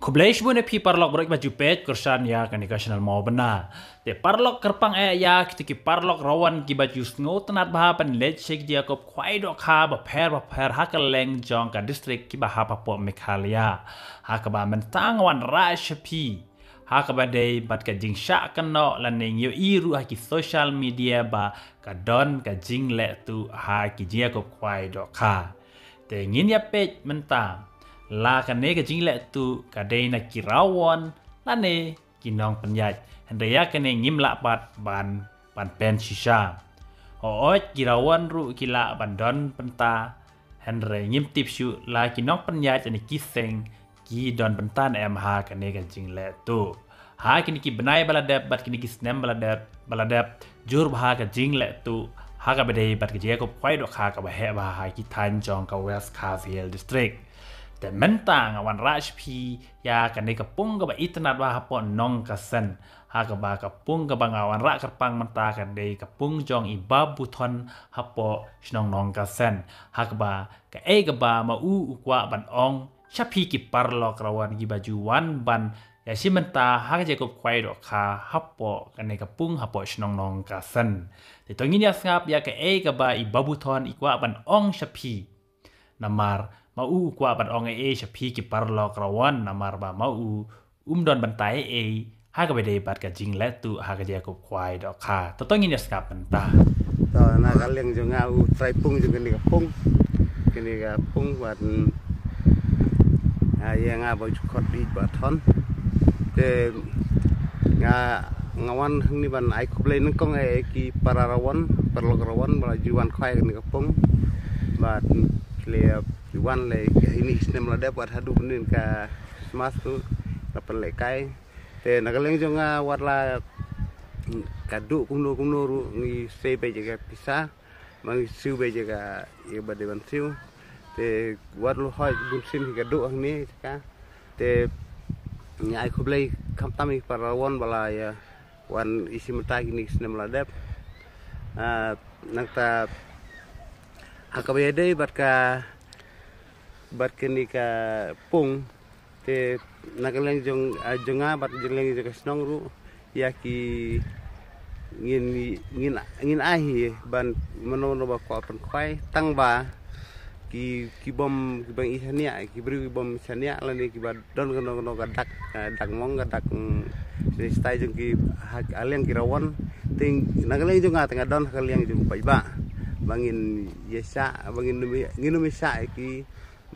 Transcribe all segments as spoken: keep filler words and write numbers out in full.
Khublei shibun ïa phi paralok baroh kiba ju peit kyrshan ïa kane ka channel Mawbynna. Te paralok, kyrpang eh ïa kito ki paralok rawan kiba ju sngewtynnad bha ban leit sha ki jingïakob khwai dohkha bapher bapher ha kylleng jong ka district kiba hap hapoh Meghalaya. Ha kaba mynta nga wanrah sha phi ha kaba dei bad ka jingshah kynnoh lane ngi ïohi ruh ha ki social media ba ka don ka jingleh tuh ha ki jingïakob khwai dohkha. Te ngin ïa peit mynta la kane ka jingleh tuh ka dei na ki rawon lane ki nongpynïaid. Hynrei ïa kane ngim lah pat ban, ban pynshisha. Hooid, ki rawon ruh ki lah ban don bynta, hynrei ngim tip shuh la ki nongpynïaid lane ki seng ki don bynta ne em ha kane ka jingleh tuh. Ha kine ki bnai ba la dep bad kine ki snem ba la dep, ba la dep jur bha ka jingleh tuh ha kaba dei bad ka jingïakob khwai dohkha kaba heh bha ha ki thaiñ jong ka West Khasi Hills District. Te mynta nga wanrah sha phi ïa kane ka pung kaba itynnad bha hapoh Nongkasen. Ha kaba ka pung kaba nga wanrah kyrpang mynta ka dei ka pung jong i Babuthon hapoh shnong Nongkasen. Ha kaba kaei kaba ma u u kwah ban ong sha phi ki paralok rawan kiba ju wan ban ïashim bynta ha ka jingïakob khwai dohkha hapoh kane ka pung hapoh shnong Nongkasen. Te to ngin ïa sngap ïa kaei kaba i Babuthon i kwah ban ong sha phi. Namar ma u u kwah ban ong ei ei sha phi ki paralok rawan, namar ba ma u um don bynta ei ei ha kaba dei bad ka jingleh tuh ha ka jingïakob khwai dohkha. To to ngin ïa sngap bynta. To na ka liang jong nga u trai pung jong kane ka pung. Kane ka pung bad, mm, ah, ïa nga ba ju khot i Bathon. Te nga, nga wan hangne ban ai khublei nyngkong ïa ki para rawon, paralok rawon ba la ju wan khwai kane ka pung. Bad, mm, leh ju wan leh ka ini snem la dep bad haduh mynnin ka Christmas tu la pynlehkai. Te na ka liang jong nga wat la ka duh kumno kumno ruh ngi sei beit ïa ka pisa, ba ngi siew beit ïa ka, ïa ba dei ban siew. Te wat la hoi bun sien hi ka duh hangne ka. Te ngi ai khublei khamtam ïa ki para rawon ba la ïa wan ïashim bynta kine ki snem la dep. Ah, nangta ha kaba ïadei bad ka, bad kane ka pung, te na ka liang jong, ah, jong nga bad jong liang jong ka shnong ruh ïa ki ngin, ngin, ngin ai hi ban mano mano ba kwah pynkhwai, tang ba ki, ki bym, ki bym i shaniah, ki briew ki bym shaniah lane kiba don kano kano ka dak, eh, dak mong, ka dak, mm, ne stai jong ki ha, ha liang ki rawon. Te na ka liang jong nga te nga don ha ka liang jong u paidbah ba ngin ïa shah, ba ngin ym, ngin ym ïa shah ïa ki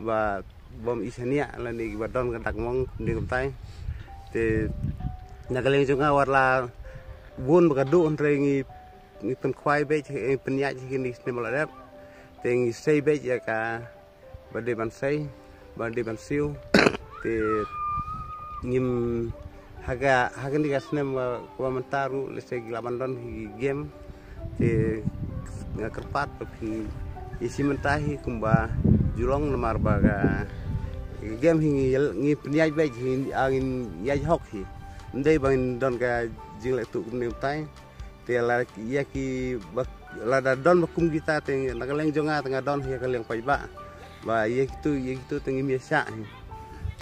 ba bym i shaniah lane kiba don ka dak mong ne kumtai. Te na ka liang jong nga wat la bun ba ka duh hynrei ngi, ngi pynkhwai beit, ngi pynïaid hi kine ki snem ba la dep. Te ngi sei beit ïa ka ba dei ban sei, ba dei ban siew. Te ngim ha ka, ha kane ka snem ba, ba mynta ruh lehse ki lah ban don hi game. Te nga kyrpad ba phin ïashim bynta hi kumba ju long namar ba ka game hi ngi, ngi pynïaid beit hi, ah, ngin ïaid hok hi. Ym dei ba ngin don ka jingleh tuh kumne kumtai. Te la ïa ki ba, lada don ba kum kita te na ka liang jong nga te nga don hi ha ka liang paidbah. Ba ïa kitu, ïa kitu te ngim ïa shah hi.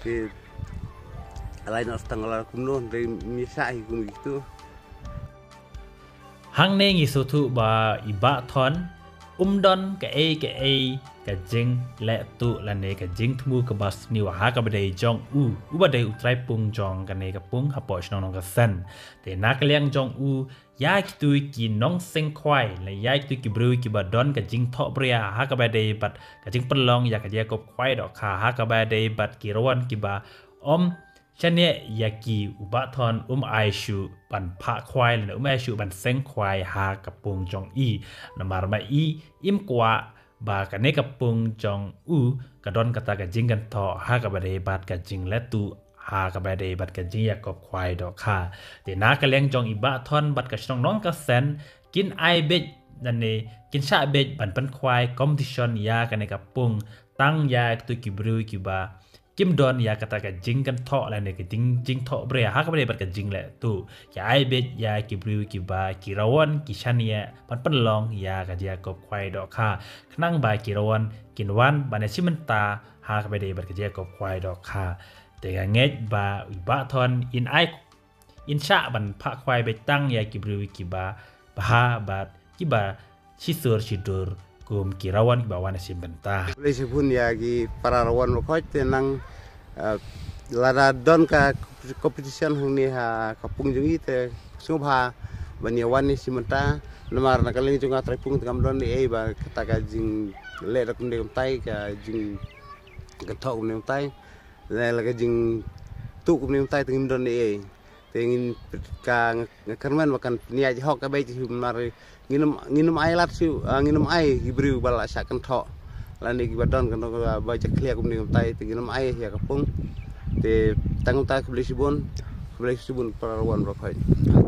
Te lai noh tang la kumno te ngim ïa shah hi kum kitu. Hangne ngi sngewthuh ba i Bah Thon um don kaei kaei ka jingleh tuh lane ka jingthmu kaba sniew ha kaba dei jong u, uba dei u trai pung jong kane ka pung hapoh shnong Nongkasen. Te na ka liang jong u, ïa kitu ki nongseng khwai, lane ïa kitu ki briew kiba don ka jingthohbria ha kaba dei bad ka jingpynlong ïa ka jingïakob khwai dohkha ha kaba dei bad ki rawon kiba ym shaniah ïa ki, u Bah Thon um ai shuh ban phah khwai lane um ai shuh ban seng khwai ha ka pung jong i. Namar ma i im kwah ba kane ka pung jong u ka don kata ka jingkynthoh ha kaba dei bad ka jingleh tuh ha kaba dei bad ka jingïakob khwai dohkha. Te na ka liang jong i Bah Thon bad ka shnong Nongkasen kin ai beit lane kin shah beit ban pynkhwai competition ïa kane ka pung tang ïa kitu ki briew kiba kim don ïa kata ka jingkynthoh lane ka jing, jingthohbria ha kaba dei bad ka jingleh tuh. Ki ai beit ïa ki briew kiba ki rawon ki shaniah ban pynlong ïa ka jingïakob khwai dohkha. Khnang ba ki rawon kin wan ban ïashim bynta ha kaba dei bad ka jingïakob khwai dohkha. Te nga ngeit ba ba thon in ai in shah ban phah khwai beit tang ïa ki briew kiba bha bad kiba shisur shidur kum ki rawan kiba wan shim bynta. Khublei shibun ïa ki para rawan ba khoit te nang, eh, lada don ka competition hangne ha ka pung jong i te sngewbha ban ïa wan shim bynta. Namar na ka liang jong nga trai pung te kam don ei ei ba kata ka jingleh da kumne kumtai, ka jing ka thoh kumne kumtai, la la ka jingtuh kumne kumtai te ngim don ei ei. Te ngin ka nga kyrmen ba kan pynïaid hok ka beit shu, namar ngin ym ngin ym ai lad shu, ah, ngin ym ai ki briew ba la shah kynthoh lane kiba don kynthoh ba jakhlia kumne kumtai, te ngin ym ai ïa ka pung. Te tang kumta khublei shibun, khublei shibun para rawan ba khoit.